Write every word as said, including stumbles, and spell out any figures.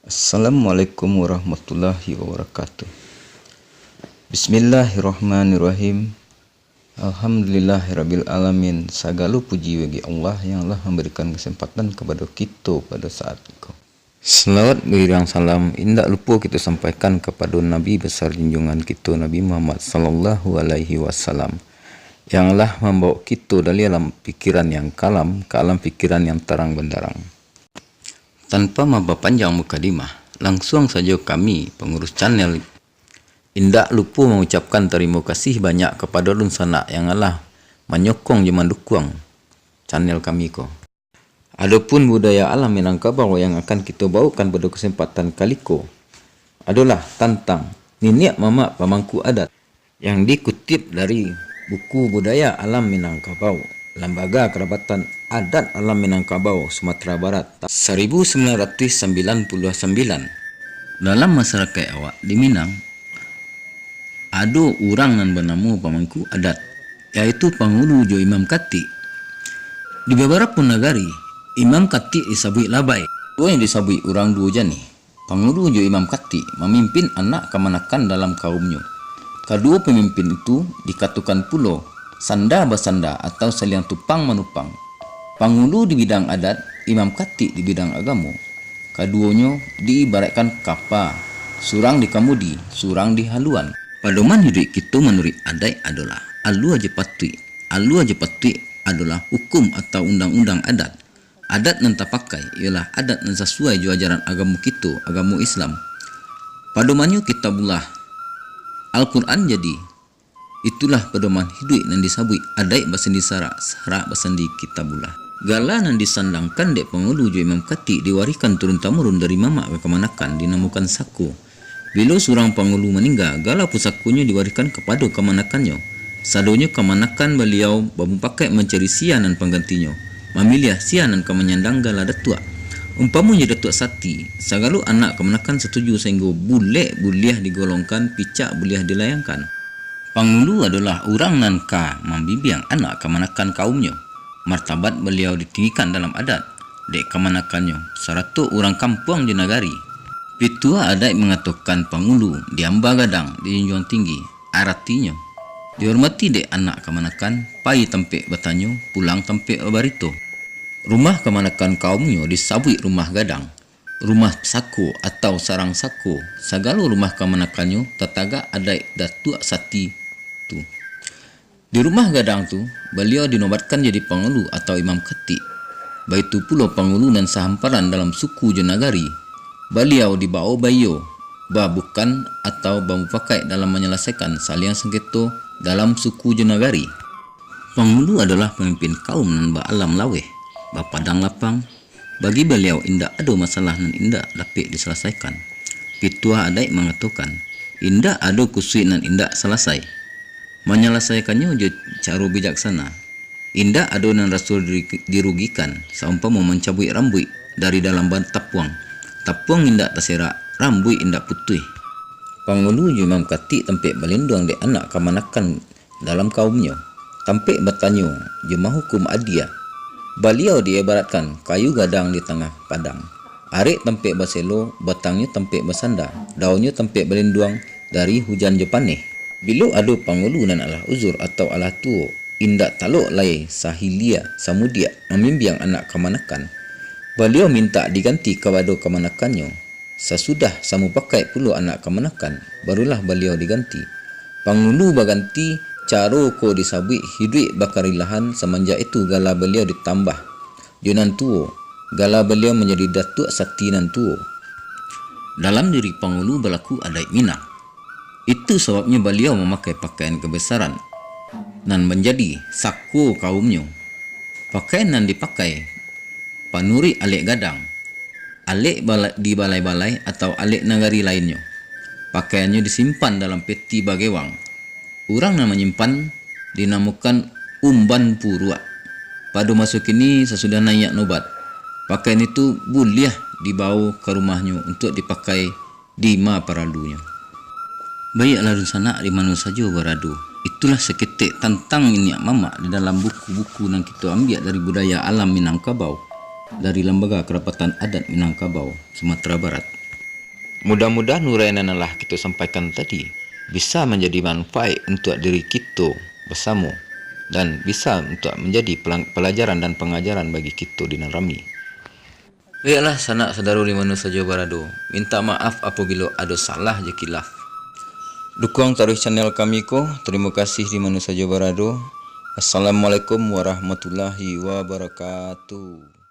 Assalamualaikum warahmatullahi wabarakatuh. Bismillahirrahmanirrahim. Alhamdulillahirabbil alamin. Sagalo puji bagi Allah yang lah mambarikan kasempatan kapado kito pado saat iko. Salawat bairing salam indak lupo kito sampaikan kapado Nabi Besar Junjungan kito, Nabi Muhammad sallallahu alaihi wasallam, yang lah mambawa kito dari alam pikiran yang kalam ka alam pikiran yang tarang bandarang. Tanpa mampapanjang mukadimah, langsuang sajo kami, pangurus channel, indak lupo mangucapkan tarimo kasih banyak kapado dunsanak yang alah manyokong jo mandukuang channel kami ko. Adopun budaya alam Minangkabau yang akan kito bawakan pado kasempatan kali ko adolah tantang niniak mamak pamangku adat, yang dikutip dari buku Budaya Alam Minangkabau, Lambaga Karapatan Adat Alam Minangkabau, Sumatera Barat, ta-, saribu sambilan ratuih sambilan puluah sambilan. Dalam masarakaik awak di Minang, ado urang nan banamo pamangku adat, yaitu pangulu jo imam katik. Di babarapo nagari, imam katik disabuik labai. Duo yang disabuik urang duo janih. Pangulu jo imam katik mamimpin anak kamanakan dalam kaumnyo. Kaduo pamimpin itu dikatokan pulo sanda basanda atau saliang tupang manupang. Pangulu di bidang adat, imam katik di bidang agamo. Kaduonyo diibaratkan kapa, surang di kamudi, surang di haluan. Padoman iduik kito manuruik adaik adolah alua jo patuik. Alua jo patuik adolah hukum atau undang-undang adat. Adat nan tapakai iyolah adat nan sasuai jo ajaran agamo kito, agamo Islam. Padomannyo Kitabullah, Al-Quran jadi. Itulah padoman hiduik nan disabuik adaik basandi sarak, sarak basandi Kitabullah. Gala nan disandangkan dek pangulu jo imam katik diwarihkan turun-tamurun dari mamak ka kamanakan, dinamokan sako. Bilo surang pangulu maningga, gala pusakonyo diwarihkan kapado kamanakannyo. Sadonyo kamanakan baliau bamupakaik mancari sia nan panggantinyo, mamiliah sia nan ka manyandang gala datuak. Umpamonyo datuak sati, sagalo anak kamanakan satuju sainggo bulek buliah digolongkan, picak buliah dilayangkan. Pangulu adolah urang nan ka mambimbiang anak kamanakan kaumnyo. Martabat baliau ditinggikan dalam adat dek kamanakannyo, sarato urang kampuang jo nagari. Pituah adaik mangatokan pangulu diamba gadang dijunjuang tinggi, aratinyo, dihormati dek anak kamanakan, pai tampek batanyo, pulang tampek babarito. Rumah kamanakan kaumnyo disabuik rumah gadang, rumah sako atau sarang sako, sagalo rumah kamanakannyo tatagak adaik datuak sati tu. Di rumah gadang tu, baliau dinobatkan jadi pangulu atau imam katik. Baitu pulo pangulu nan sahamparan dalam suku jo nagari. Baliau dibawo baiyo, babukan atau bamupakaik dalam manyalasaikan saliang sangketo dalam suku jo nagari. Pangulu adolah pamimpin kaum nan baalam laweh, bapadang lapang, Bagi baliau, indak ado masalah nan indak dapek disalasaikan. Pituah adaik mangatokan, indak ado kusuik nan indak salasai. Manyalasaikannyo jo caro bijaksana. Indak ado nan raso diri-, dirugikan, saumpamo mancabuik rambuik dari dalam ba-, tapuang. Tapuang indak taserak, rambuik indak putuih. Pangulu jo imam katik tampek balinduang dek anak kamanakan dalam kaumnyo. Tampek batanyo jo mahukum adia. Baliau diibaratkan kayu gadang di tangah padang. Arek tampek baselo, batangnyo tampek basanda, daunnyo tampek balinduang dari hujan jo paneh. Bilo ado pangulu nan alah uzur atau alah tuo, indak talok lai sahilia samudiak mambimbiang anak kamanakan. Baliau mintak diganti kapado kamanakannyo. Sasudah samupakaik pulo anak kamanakan, barulah baliau diganti. Pangulu baganti, caro ko disabuik hiduik bakarilahan, samanjak itu gala baliau ditambah jo nan tuo, gala baliau manjadi Datuak Sati nan tuo. Dalam diri pangulu balaku adaik Minang. Itu sababnyo baliau mamakai pakaian kabasaran nan manjadi sako kaumnyo. Pakaian nan dipakai panuruik alek gadang, alek bala-, di balai-balai atau alek nagari lainnyo. Pakaiannyo disimpan dalam peti bagewang. Urang nan manyimpan dinamokan umban puruak. Pado maso kini, sasudah naiak nobat, pakaian itu buliah dibawo ka rumahnyo untuak dipakai di ma paralunyo. Baiaklah dunsanak di mano sajo barado, itulah saketek tantang niniak mamak di dalam buku-buku nan kito ambiak dari Budaya Alam Minangkabau, dari Lambaga Karapatan Adat Minangkabau, Sumatera Barat. Mudah-mudahan uraian nan lah kito sampaikan tadi bisa manjadi manfaat untuak diri kito basamo, dan bisa untuak manjadi pelang-, palajaran dan pangajaran bagi kito di nan rami. Baiklah, sanak saudaro di mano sajo barado, mintak maaf apabilo ado salah jo kilaf. Dukuang taruih channel kami ko. Tarimo kasih di mano sajo barado. Assalamualaikum warahmatullahi wabarakatuh.